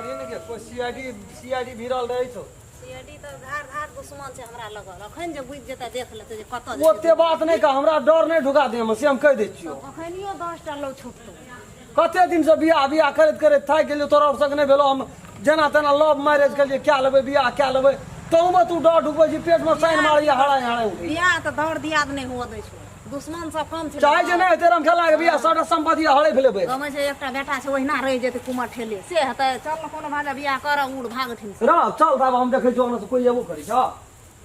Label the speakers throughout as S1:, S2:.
S1: करिए ने के कोई सीआईडी सीआईडी भिड़ल रहै छौ।
S2: सीआईडी तऽ धार धार दुश्मन छै हमरा लगल, अखन जे बुझि जेतै देख लेतै जे कतऽ जेतै।
S1: ओते बात नहि कह, हमरा डर नहि ढुका दे हम, से हम कहि दै छियौ।
S2: अखनियो 10टा लौ छुटतौ।
S1: कते दिन से बियाह बियाह करैत करैत थाकि गेलियौ, तोरा और संग नहि भेलौ। हम जेना तेना लव मैरिज केलियै, कए लेबै बियाह कए लेबै, तहूमे तू डर ढुकबै छी, पेटमे साइन मारैया हड़ाइ हड़ाइ उठै।
S2: बियाह तऽ दौड़ दियाद नहि हुअ दै छौ, दुश्मन सब कम छै।
S1: चाहै छै नहि हेतै रमखेला के बियाह, सबटा सम्पत्ति हड़पि लेबै।
S2: गमै छै एकटा बेटा छै, ओहिना रहि जेतै कुमर ठेले, से हेतै? चल ने कोनो भाजा बियाह कर उड़ भाग ठिन से।
S1: रह चल तब, हम देखै छियौ ओना से कोइ एबो करै छौ?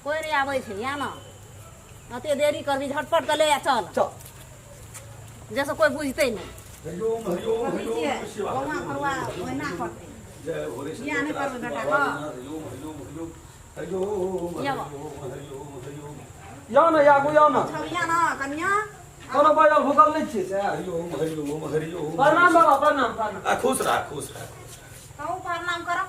S2: कोइ नहि आबै छै। या ने एते देरी करबी, झटपट के ले आ चल।
S1: चल
S2: जैसे कोइ बुझतै नहि।
S3: हरिओम हरिओम हरिओम नमः शिवाय।
S2: गौआ घरुआ ओहिना करतै।
S3: जय भोले शंकर।
S2: बियाह नहि करबै बेटा के।
S3: हरिओम हरिओम हरिओम हरिओम
S2: यौ।
S3: हरिओम हरिओम हरिओम।
S1: यौ ने आगू यौ ने।
S2: छबिया ने कनिया।
S1: कोनो बाजल भूखल नहि छियै से।
S3: हरिओम हरिओम हरिओम।
S1: प्रणाम बाबा, प्रणाम प्रणाम।
S3: आ खुश रह, खुश रह।
S2: तहूँ प्रणाम करब।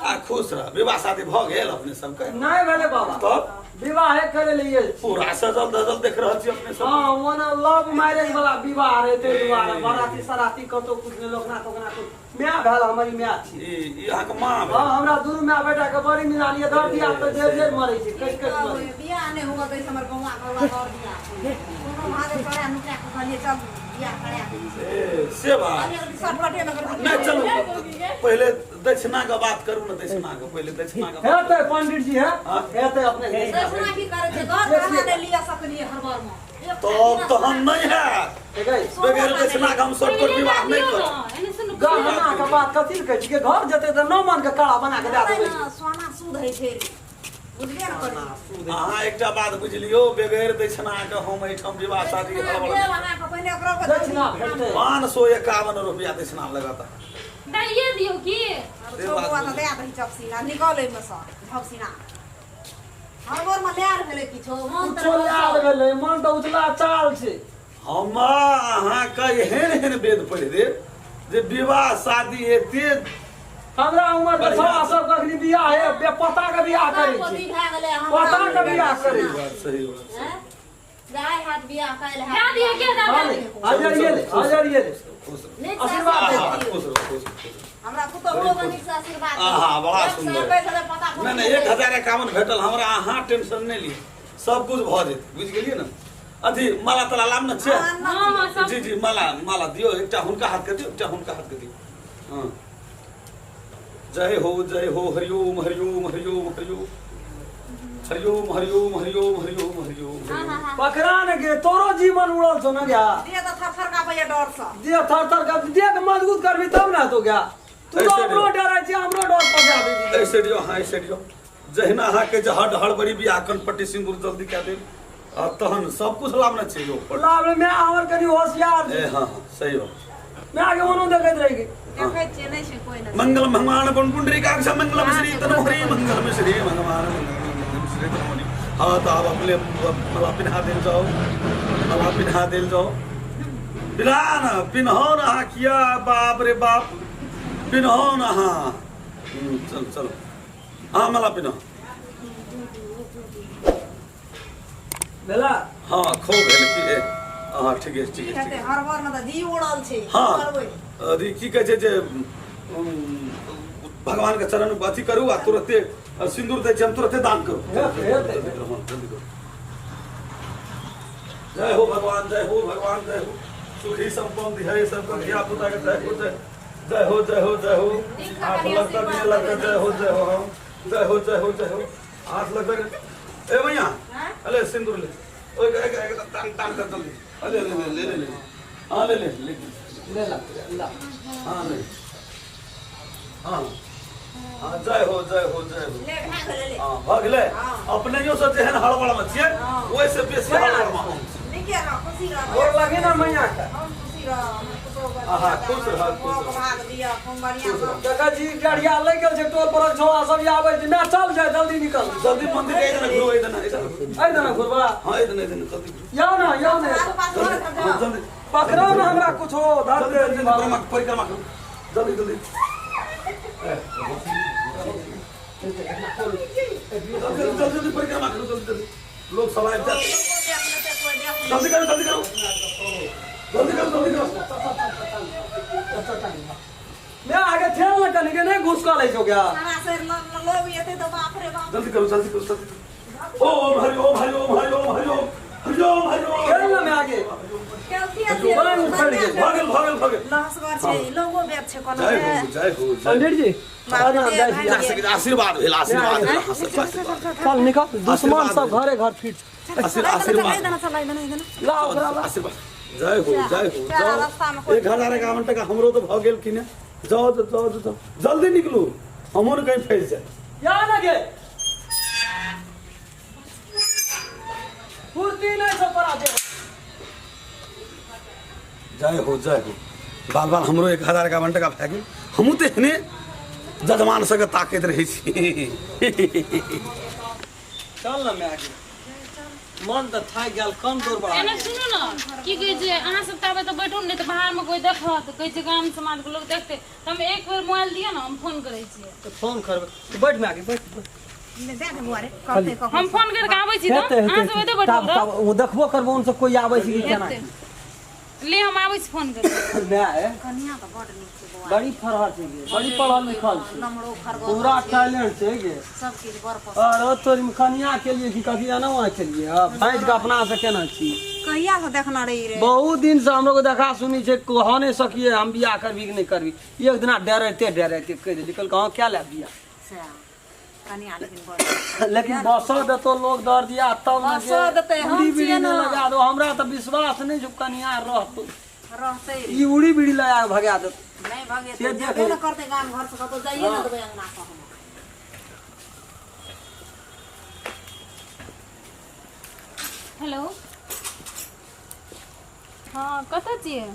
S3: आ खुश रह। विवाह शादी भऽ गेल अपने सबके?
S1: नहि भेलै बाबा।
S3: तब?
S1: विवाह करे लिए
S3: पूरा सजल धजल देख रहल छी अपने सब।
S1: हाँ, ओना लव मैरिज वाला विवाह रहे ताहि दुआरे बराती सराती कतौ कुछ नहि, लोकना तोकना कुछ। माय भेल हमर, ई माय छी।
S3: ई अहाँके माँ भेल?
S1: हाँ, हमरा दुनू माय बेटा के बड़ी मिलान ये, दर्द दिया तऽ जेल जेल मरै छै, कटि कटि मरै छै।
S2: बियाह नहि हुअ दै छै हमर गौआ घरुआ दौड़ दिया। कोनो भागे चढ़ा नुका के कहलियै चल बियाह करा दै छी।
S3: ए, से बात
S2: कहलियै शॉर्टकटे मे करबै।
S3: नहि, चलू पहिले दक्षिणा के बात करू ने, दक्षिणा के पहिले, दक्षिणा के बात।
S1: हेतै पंडित जी, है
S3: हाँ?
S1: हेतै अपने।
S2: दक्षिणा की करै छै? घर घरना नहि लिअ सकलियै हड़बड़ मे।
S3: तब तहन नहि हैत।
S1: देखै
S3: बगैर दक्षिणा के हम शॉर्टकट विवाह नहि करब।
S1: गहना के बात कथी लए कहै छी? घर जेतै तऽ 9 मन के कड़ा बना के दए देबै।
S2: सोना शुद्ध होइ छै, बुझबे ने करै छी।
S3: अहाँ एकटा बात बुझि लियौ, बगैर दक्षिणा के हम एहिठाम विवाह शादी
S2: दक्षिणा
S3: हड़बड़
S2: देब अहाँके, पहिने ओकरो के
S1: दक्षिणा भेटतै।
S3: 551 रुपया दक्षिणा लगत।
S4: दैये दियौ की?
S3: से बात
S2: छौ तऽ दए दही चपसीना, निकल एहिमे सँ झपसीना। हड़बड़ मे लायल भेलै किछो मन
S1: कुछो लाल भेलै, मन तऽ उजला चाल छै।
S3: हमरा अहाँके एहन एहन वेद पढ़ि देब जे विवाह शादी एते
S1: हमरा उमर के
S3: बढ़िया।
S1: छौड़ा सब कखनी बियाह है बेपता के बियाह करै
S2: पोती
S1: छै,
S2: भए गेलै हमरा।
S1: पता के बियाह करै छै।
S3: बात सही बात।
S2: हैं? जाय हाथ बियाह काल्हि
S4: जा
S2: हाथ।
S4: दियौ के दादा?
S1: हजरिये ले, हजरिये ले।
S3: खुश रहो।
S2: नीक से
S1: आशीर्वाद
S2: आशीर्वाद
S3: आहा,
S2: दियौ।
S3: खुश रहो, खुश रहो, खुश रहो।
S2: हमरा पुतोहुओ के नीक से आशीर्वाद दियौ।
S3: आहा, बड़ा
S2: 1 सए
S3: सुंदर।
S2: 21,000 पता
S3: नहि नहि, 1051 भेटल हमरा, अहाँ टेंशन नहि लिअ, सब कुछ भऽ जेतै, बुझि गेलियै ने? अथी माला ताला लाब ने छै।
S2: हाँ,
S4: हाँ हाँ, सब।
S3: जी जी, माला माला दियौ, एकटा हुनका हाथ के दियौ, एकटा हुनका हाथ के दियौ। हाँ, जय हो जय हो, हरिओम हरिओम हरिओम हरिओम हरिओम हरिओम हरिओम हरिओम हरिओम
S2: हाँ
S3: हरिओम।
S2: हाँ हाँ।
S1: पकड़ा ने गे, तोरो जीवन उड़ल छौ ने गया।
S2: देह तऽ थर थर काँपैया डर सँ।
S1: देह थर थर कर, देह के मजबूत करबी तब ने हेतौ गया। तू तो
S3: ऐसे
S1: अपनो डरै छी, हमरो डर पकड़ा दै छी।
S3: एहि साइड जाउ, अहाँ एहि साइड जाउ। जहिना अहाँके जे हड हड़बड़ी बियाह कनपट्टी सिन्दूर जल्दी कए देब आ तहन सब कुछ लाबने छै यौ पर।
S1: लाभ मैं हमर कनी होशियार
S3: ए
S1: छी।
S3: हाँ हाँ, सही बात।
S1: मैं आगे ओनो देखैत रहि गेल।
S2: देखै छियै, नहि छै कोइ नहि।
S3: मंगलम भगवान पुंडरीकाक्ष मंगलम श्री तनोहरि मंगलम श्री भगवान मंगलम श्री तनोहरि। हाँ तऽ आब अपने माला पिन्हा देल जाओ, माला पिन्हा देल जाओ। पिन्हा न, पिन्हौ न अहाँ, किया बाप रे बाप, पिन्हौ न अहाँ। चल चल, अहाँ माला पिन्हौ।
S1: भेला?
S3: हाँ, खूब भेल की। ए, हाँ, ठीक है ठीक
S2: की
S3: है ठीक
S2: हेतै
S3: है।
S2: हड़बड़ मे तऽ जी उड़ल छै।
S3: हाँ।
S2: करबै।
S3: अथी की कहै छै जे भगवान के चरण अथी करू आ तुरते सिन्दूर दै छै, हम तुरते दान करू।
S1: हेतै, हेतै।
S3: जल्दी करू, हाँ, जल्दी करू। जय हो भगवान, जय हो भगवान, जय हो। सुखी संपन्न है सबके धिया पुता के। जय हो जय जय हो जय हो जय हो। हाथ लगता दिए लगता, जय हो जय हो, हाँ, जय हो जय हो जय हो। हाथ लगता के। ए भैया, अरे सिंदूर ले, ओए एक एक टांग टांग कर जल्दी। अरे ले ले ले ले ले, हाँ ले ले ले।
S1: ले ला ला।
S3: हाँ ले, हाँ हाँ, जय हो जय हो जय हो।
S2: ले भए गेलै ले।
S3: हाँ, भऽ गेलै।
S2: हाँ।
S3: अपनैयो से जेहन हड़बड़ मे छियै
S2: हाँ।
S3: ओहिसँ बेसी हड़बड़ मे हम छी।
S2: नीके रह, खुशी रह।
S1: गोर लगी ना मैया के।
S2: हम खुशी रह, हमर पुतोहु के
S3: आहा, खुश रह, खुश रह।
S2: भाग दिअ, खूब बढ़िआँ
S3: खुश रह।
S2: सँ।
S1: देखै छी गाड़िया लै गेल छै, टोल परक छौड़ा सब आबै छै। मैं चल जाय, जल्दी निकल।
S3: जल्दी मंदिर के एहि घुरो, एहि दने, एहि दने।
S1: एहि दने घुरबा?
S3: हाँ, एहि दने, एहि दने जल्दी घुरू।
S1: यौ ने, यौ ने।
S2: आगू पाछू
S3: जल्दी,
S2: होइत
S3: हाँ, जल्दी।
S1: पकड़ो ने हमरा कुछो धर।
S3: जल्दी जल्दी जल्दी, परिक्रमा परिक्रमा करू, जल्दी जल्दी जल्दी जल्दी जल्दी जल्दी परिक्रमा करू, जल्दी जल्दी, लोग सब आबि जायत।
S2: देख लेतै कोइ, देख लेतै।
S3: जल्दी करू, जल्दी करू, जल्दी करू, जल्दी करू।
S1: मैं आगे ठेल ने कनी के नहीं घुस। कऽ लै छौ क्या?
S2: सारा शरीर लोग एतै तऽ बाप रे बाप।
S3: जल्दी करू, जल्दी करू, जल्दी करू। ओम हरि ओम हरि ओम हरि ओम हरि ओम हरि ओम हरि ओम।
S1: खेल ना में आगे।
S2: केलती अथी
S1: बाँहि उखड़ि गेल।
S3: भऽ गेल, भऽ गेल, भऽ गेल।
S2: लहसगर छै, लोगो बेच छै कोनो।
S3: जय हो, जय हो, जय हो।
S1: पंडित जी,
S2: बाप
S1: प्रणाम,
S2: रे,
S1: जय
S2: भाई।
S1: सिया।
S3: जा सकै आशीर्वाद भेल, आशीर्वाद भेल अहाँ सबके, आशीर्वाद।
S1: चल निकल, दुश्मन
S3: आशीर्वाद
S1: सब
S3: भेल।
S1: घरे घर फिट।
S3: आशीर्वाद।
S1: ला ओकरा ला।
S3: आशीर्वाद, जय हो, जय हो।
S2: चल,
S3: जाओ।
S2: रास्तामे कोइ-
S3: 1051 टका हमरो तऽ भऽ गेल कि ने? जाओ तऽ जाओ तऽ जाओ, जल्दी निकलू, हमहूँ ने कहीं फँसि जाए।
S1: या ना गे। फुर्ती नहि छौ तोरा दे।
S3: जय हो, जय हो। बाल बाल हमरो 1051 टका भए गेल। हमहूँ तऽ एहने जजमान सबके ताकैत रहै छी।
S1: चल ना मैं आगे। मन तऽ थाकि गेल, कम दूर बढ़ा।
S4: एना सुनू ने, की कहै छै अहाँ सब ताबे तऽ बैठू, नहि तऽ बाहरमे कोइ देखत, कहै छै गाम समाजके लोक देखतै। तऽ हम एक बेर मोबाइल दिअ ने, हम फोन करै छियै।
S1: तऽ फोन करबै तऽ बैठ में आगे, बैठ बैठ।
S4: हम फोन करके आबै छी। तऽ
S1: हेतै
S4: अहाँ
S1: हेतै
S4: सब एतै बैठल
S1: तब
S4: रहब।
S1: तब ओ देखबो करबो, उनसे कोई आबै छै कि केना।
S4: हेतै। ले, हम आबै छी फोन करके।
S1: माय,
S2: कनिया तऽ बड नीक छै बौआ।
S1: बड़ी फरहर छै गे, बड़ी पढ़ल लिखल छै।
S2: नमरो फरगो।
S1: पूरा टैलेंट छै गे।
S2: सब चीज बड़ पसंद।
S1: और तोरी में कनिया के लिए कि कथी आना वहाँ के लिए भैंस के अपना से केना छी।
S2: कहिया से देखना रही रे?
S1: बहुत दिन से हमरो के देखा सुनी छै, कह नहीं सकिए हम बियाह करबी कि नहीं करबी। एक दिना डराइते डराइते कहि देली, कहलकै हाँ क्या ले बियाह।
S2: सएह कनिया लेकिन बड़
S1: लेकिन बसो देतो लोग दर दिया तब ने।
S2: बसो देतै, हम
S1: उड़ी बीड़ी
S2: छियै
S1: नहि
S2: ने।
S1: लगा दो, हमरा तऽ विश्वास नहि छै कनिया रहतो।
S2: रहतै रे।
S1: ई उड़ी बीड़ी लगा के भगा देतो।
S2: नहि भगेतै।
S1: से देख
S2: जेबे
S1: ले।
S2: ने करतै गाम घर से कतौ जाइए ने देबै अंगना से हम।
S4: हेलो, हँ, कतऽ छियै?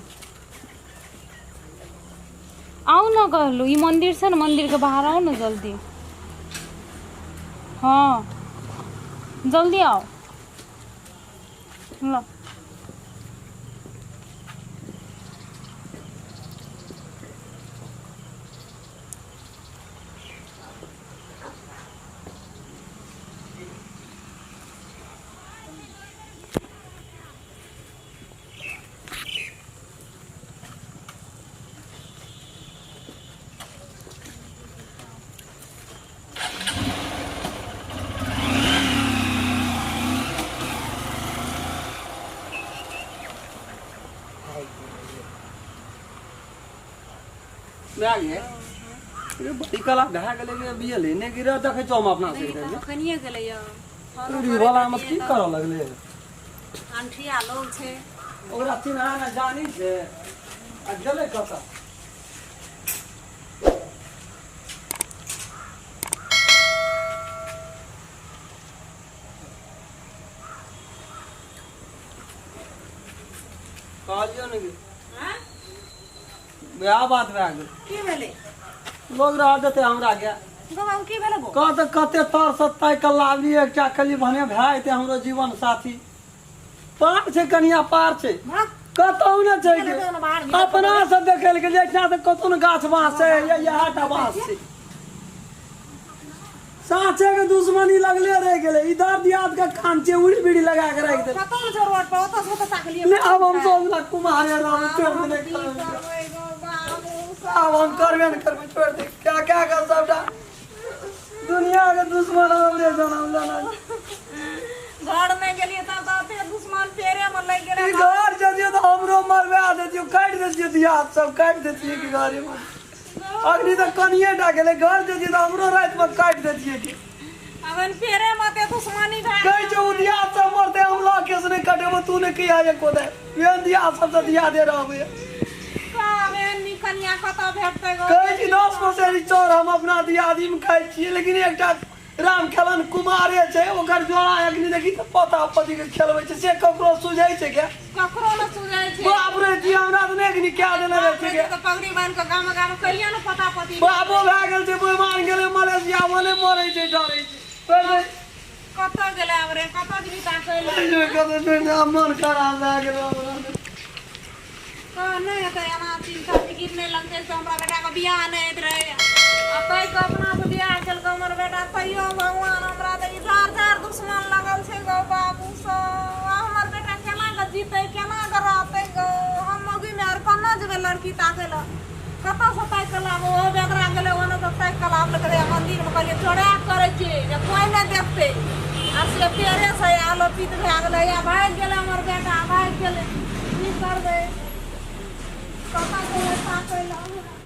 S4: आउ ने कहलहुँ, ई मन्दिर छै ने, मन्दिरके बाहर आउ ने जल्दी। हँ, जल्दी आउ। ल।
S1: भए गेलै रे, बड़ी कला भए गेलै गे, बियले नहि गिरह देखै छौ हम अपना से।
S2: कनिए गेलैया।
S1: उड़ी वाला मे की करऽ लगलै?
S2: अंठिया लोग छै।
S1: ओकरा चिन्हा ने जानी छै आ गेलै कतऽ? कहलियौ ने कि
S2: हँ?
S1: वएह बात भए गेल।
S2: की भेलै?
S1: लोग रह देतै हमरा के।
S2: गौ बाबू, की भेलै बौ?
S1: कह तऽ कते तर सत्ताई कल लाबली एकटा, कहली भने भए जेतै हमरो जीवन साथी। पार छै कनिया, पार छै।
S2: भाग।
S1: कतहु ने छै
S2: गेलै
S1: गे।
S2: तऽ ओना बाहर भीतर।
S1: अपना से देखै लए गेलियै, एकटा तऽ कतहु ने गाछ बाँस छै या इएह टा बाँस छै। साँचे के दुश्मनी लगले रहि गेलै। इधर दियाद के काम छै, उड़ी बीड़ी लगा के राखि देल।
S2: कतौ छै रोड पर, ओतऽ से ओतऽ ताकलियै।
S1: ले, आब हम सोचला कुमारे रहब, छोड़
S2: हम
S1: देने
S2: की
S1: करबै।
S2: करबै गौ बाबू?
S1: आब हम करबे ने करबै, छोड़ दे। क्या क्या कर, सबटा दुनिया के दुश्मन हमरे जनम लेना।
S2: घर नहि गेलियै तब तऽ फेर दुश्मन पेरे मे लागि गेलै।
S1: ई घर जदियो तऽ हमरो मरवा देतियो, काटि देतियो, दियाद सब काटि देतियै कि घरे मे। अखनी तऽ कनिये टा गेलै, घर जदियो तऽ हमरो राति मे काटि देतियै कि।
S2: अखन पेरे मे ते दुश्मनी भए।
S1: कहै छै ओ दियाद सब मरतै हम लऽ केस नहि कटेबो, तू नहि कहिया एको दे। एहन दियाद सब तऽ दियादे रहबै।
S2: कब एहन नीक कनिया कतऽ भेटतै गौ?
S1: कहै छी 10 पसेरी चाउर हम अपना दियादीमे खाइ छियै, लेकिन एकटा राम खेलन कुमारे छै, ओकर जोड़ा अखनी देखी तऽ पोता पोती के खेलबै छै। से ककरो सुझै छै के?
S2: ककरो ने सुझै छै।
S1: बाप रे जी, हमरा तऽ नहि अखनी कए देने रहै छै के।
S2: तऽ पगड़ी बान्हि कऽ गाम गाम कहिया ने पोता पोती।
S1: बाबो भए गेल छै, बेमान गेलै मलेशिया, मने मरै छै, डरै छै। छोड़ि दे।
S2: कतऽ गेलै आब रे? कतऽ जेबही ताकै लए?
S1: कतऽ छोड़ि दे, आब मन खराब भए गेलै हमरा।
S2: तऽ नहि हेतै एना, चिन्ता फिकिर नहि लगतै से हमरा बेटाके बियाह नहि होइत रहै, आ ताहि कऽ अपना से बियाह केलकै हमर बेटा, तैयो भगवान हमरा तऽ ई झाड़ झाड़ दुश्मन लगल छै गौ बाबू सब। आ हमर बेटा केना कऽ जीतै, केना कऽ रहतै गौ? हम मौगीमे आर कोना जेबै लड़की ताकै लए? कतऽसँ ताकि कऽ लाबू? ओहो बेदरा गेलै ओने तऽ ताकि कऽ। कहलियै चोरा कऽ करै छियै जे कोइ नहि देखतै आ से पेड़ेसँ आलोपित भए गेलै आ भागि गेलै हमर बेटा भागि गेलै की करबै कतऽ जेबै ताकै लए।